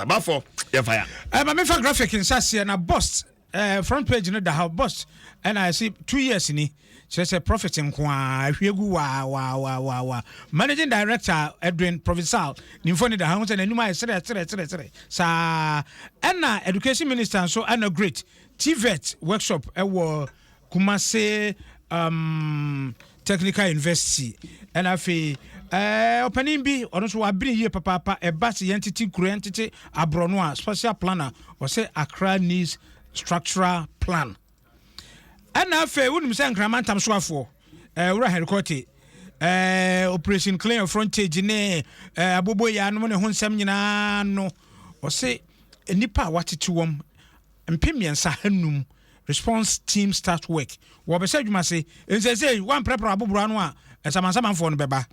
Abafo, yɛmfa ya. Ma memfa graphic nhyɛ aseɛ na bost front page no da ha. Bost ɛna ɛsi 2 years ni, kyerɛ sɛ profit nko a ahwie gu waa waa waa waa waa. Managing director Edwin Provinsal ne mfoni da ha ho sɛ n'anim ayɛ serɛ serɛ serɛ serɛ saa. Ɛna education minister nso ɛna great TVET workshop ɛwɔ Kumase Technical University. Ɛna afei ɔpanin bi, ɔno nso wabene yie papaapa. Ɛba sɛ yɛn tete kuro, yɛn tete aborɔno a special planner, ɔsɛ Accra needs structural plan. Ɛna afei wonim sɛ Nkrama ntam soafoɔ wura Henry Quartey, Operation Clean Frontage ne abobo yi anom ne ho nsɛm nyinaa no, ɔsɛ nnipa a watete wɔm 3500, response team start work, wɔbɛhyɛ adwuma se nsɛsɛ wamprɛprɛ aboboro ano a ɛsamansamanfoɔ no bɛba.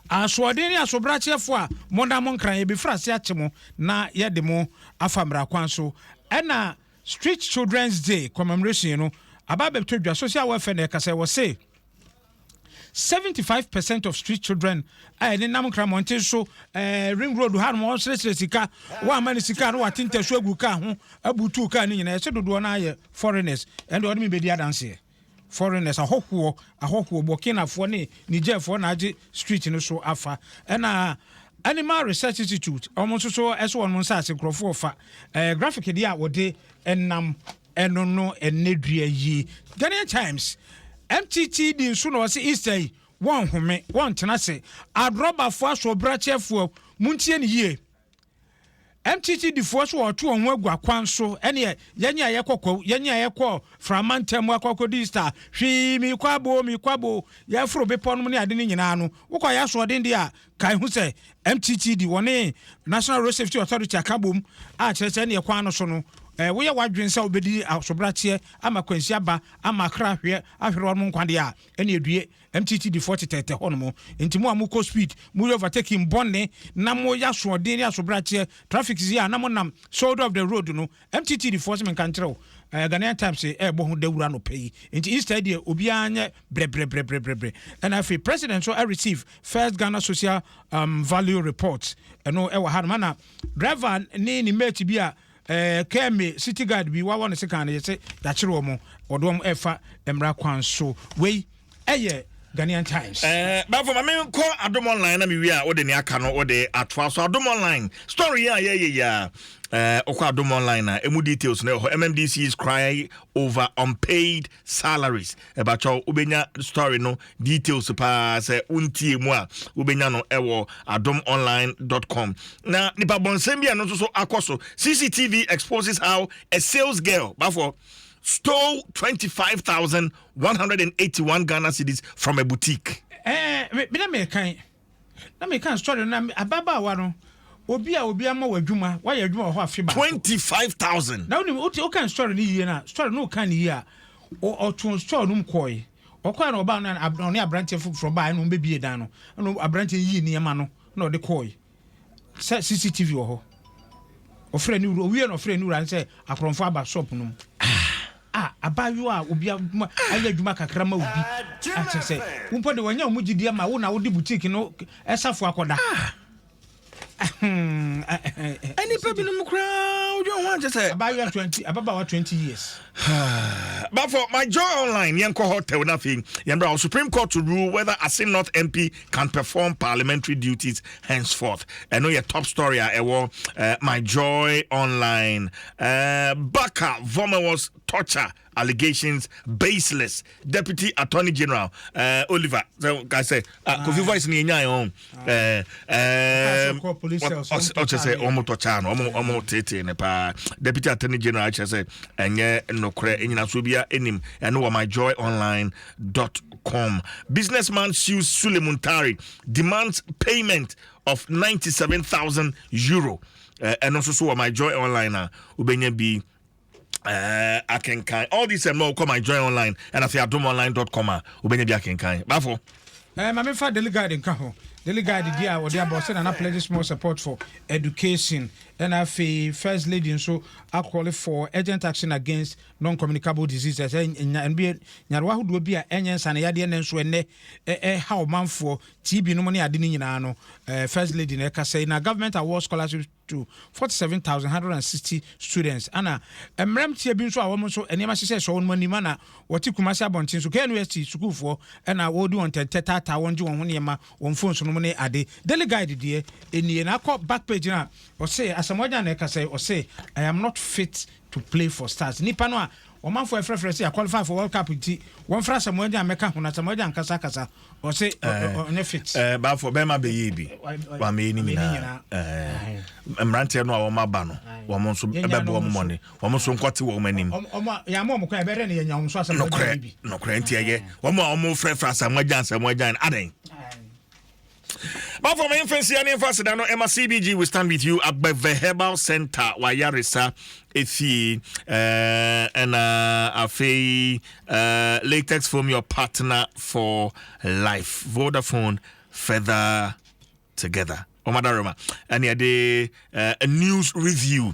Asoɔden ne asobrakyeɛfoɔ a monda mo nkran, yɛbɛfiri ase akye mo na yɛde mo afa mmara kwan so. Ɛna Street Children's Day commemoration no aba bɛtɔ dwa. Social welfare na ɛkasa wɔ se 75% of street children a yɛde nam nkra mmɔnten so, Ring Road ha nom, wɔsrɛsrɛ sika, wɔama no sika no, wate ntɛso agu kaa ho, abutu kaa no nyinaa. Ɛsɛ dodoɔ no ayɛ foreigners. Ɛnde ɔde me bɛdi adanseɛ, foreigners, ahɔhoɔ, ahɔhoɔ, Burkinafoɔ ne Nigerfoɔ na agye street no so afa. Ɛna Animal Research Institute, ɔmo nso so ɛso wɔn nsa ase nkurɔfoɔ fa graphic deɛ a wɔde ɛnam ɛno no. Ɛnɛ dua yi, Ghanaian Times, MTTD nso na wɔsɛ Easter yi wɔn home, wɔn tena se adrɔbafoɔ, asoɔbrakyɛfoɔ, muntie ne yie. MTTD foɔ so wɔto wɔn ho agu akwan so. Ɛneɛ yɛnyɛ a yɛkɔ Kwawu, yɛnyɛ a yɛkɔ Frama ntam akɔkɔdi Easter hwee, miikɔ abo, miikɔ abo, yɛforo bepɔ nom ne ade no nyinaa no, wokɔ yɛ asoɔden deɛ a, kae ho sɛ MTTD wɔne National Road Safety Authority aka bom a kyerɛ sɛ ɛneɛ kwan no so no, woyɛ w'adwene sɛ wobɛdi asobrakyeɛ ama kwansi aba ama akra ahwɛ ahwere wɔn nkwa deɛ a, ɛne adue. MTTD foɔ tetɛtɛ hɔ nom. Nti mo a mokɔ speed, moyɛ overtaking bɔne na moyɛ asoɔden ne asobrakyeɛ traffic yi a na monam shoulder of the road no, MTTD foɔ sɛ menka nkyerɛ wo. Ghanaian Times ɛɛbɔ ho dawura no pɛ yi. Nti Easter deɛ, obiara nyɛ brɛbrɛbrɛbrɛbrɛ. Ɛna afei president nso receive first Ghana Social Value Report. Ɛno ɛwɔ ha nom. Ana driver ne ne mate bi a kɛme city guard bi wawɔ ne sekan no, yɛsɛ yɛakyere wɔ mo, ɔde wɔn ɛfa mmara kwan so. Wei ɛyɛ Ghanaian Times. Bafo, ma menkɔ Adom Online na mewie a, wode ne aka no wode atoa so. Adom Online story yi a yɛyɛ yi a, wokɔ Adom Online a, ɛmu details no ɛwɔ hɔ. MMDCs cry over unpaid salaries. Ɛbakyɛw, wobɛnya story no details paa sɛ wontie mu a, wobɛnya no ɛwɔ adomonline.com. Na nipa bɔnsɛm bi a no nso so akɔ so, CCTV exposes how a sales girl, bafo, stole 25,181 Ghana cedis from a boutique. Me na mekan na mekan story no na ababaawa no, obi a obi ama wɔ adwuma, wayɛ adwuma wɔ hɔ afe baako. 25,000. Na wonim, wote wokan story no yie na story no wokan no yie a, ɔto store no mu kɔe. Ɔkɔe na ɔbaa no, ɔne aberanteɛ foforɔ baa, ɛna ɔmbɛbie dan no, ɛna aberanteɛ yii nneɛma no na ɔde kɔe sɛ CCTV wɔ hɔ. Ɔfrɛ ne wura, owie na ɔfrɛ ne wura no sɛ akorɔmfo aba shop no mu. A abaayewa a obi adwuma ayɛ adwuma kakra ma obi akyɛ sɛ wompo de wɔnyɛ ɔmo gyidi ama wo na wode boutique no ɛsafo akɔda. Nipa binom koraa wodwe ho ankyɛ sɛ abaayewa 20, ababaawa 20 years. But for My Joy Online, yɛnkɔ hɔ tɛw no. Afei yɛmbra Supreme Court to rule whether Assin North MP can perform parliamentary duties henceforth. Ɛno yɛ top story a ɛwɔ My Joy Online. Baka Vormawor torture allegations baseless, Deputy Attorney General Oliver sɛ ka sɛ Kofi Voice ni yɛnyae ɔn ɔkyɛ sɛ ɔmo tɔkyaa no, ɔmo tetee ne paa. Deputy Attorney General kyerɛ sɛ ɛnyɛ nokorɛ, ɛnyinasoɔ bia anim. Ɛno wɔ myjoyonline.com. Businessman sues Sule Muntari, demands payment of €97,000. Ɛno nso so wɔ My Joy Online a wobɛnya bi akenkan. All these ɛmɛ wokɔ My Joy Online ɛna afei adomonline.com a, wobɛnya bi akenkan, bafo. Ma mefa Daily Guide nka ho. Daily Guide di a wɔde abɔ sɛ Nana pledges more support for education. Ɛna afei First Lady nso acall for urgent action against non-communicable diseases. Ɛsɛ nya nyarewa ahodoɔ bi a ɛnyɛ nsaneyadeɛ ne nso ɛnɛ ɛha ɔmanfoɔ, TB nom ne ade no nyinaa no. First Lady na ɛkasa yi. Na government award scholarship to 47,160 students. Ana mmeranteɛ bi nso a wɔn nso nneɛma hyehyɛ hyɛ wɔn anim ana wɔte Kumasi abɔnten so, KNUST sukuufoɔ ɛna wɔredi wɔn ntɛntɛ taataa wɔn gye wɔn ho nneɛma, wɔn phones no mu ne ade. Daily Guide deɛ enie na akɔ back page na ɔse Asamoah na ɛka sɛ ɔse, "I am not fit to play for Stars." Nipa no a ɔmanfoɔ ɛfrɛfrɛ sɛ qualify for World Cup nti wɔmfra Asamoah Gyan mɛka ho na Asamoah Gyan kasa kasa, ɔse ɔnyɛ fit. Baafo bɛrima bɛyɛ bi wamɛyɛ ne nyinaa. Mmeranteɛ no a wɔn aba no, wɔn nso bɛbɔ wɔn mmɔne, wɔn nso nkɔte wɔn anim. Yàmú ɔmo kwan ɛbɛrɛ ne yɛnya wɔn nso Asamoah Gyan bi. Nokorɛ, nti ɛyɛ wɔn a wɔn frɛfrɛ Asamoah Gyan, Asamoah Gyan adan. Bafo ma yɛmfa nsia ne yɛmfa aseda no ɛma CBG, we stand with you, Agbɛvɛ Herbal Center, wayaresa efie, ɛna afei Latex Foam, your partner for life, Vodafone, further together. Ɔmadarema ɛne yɛde news review.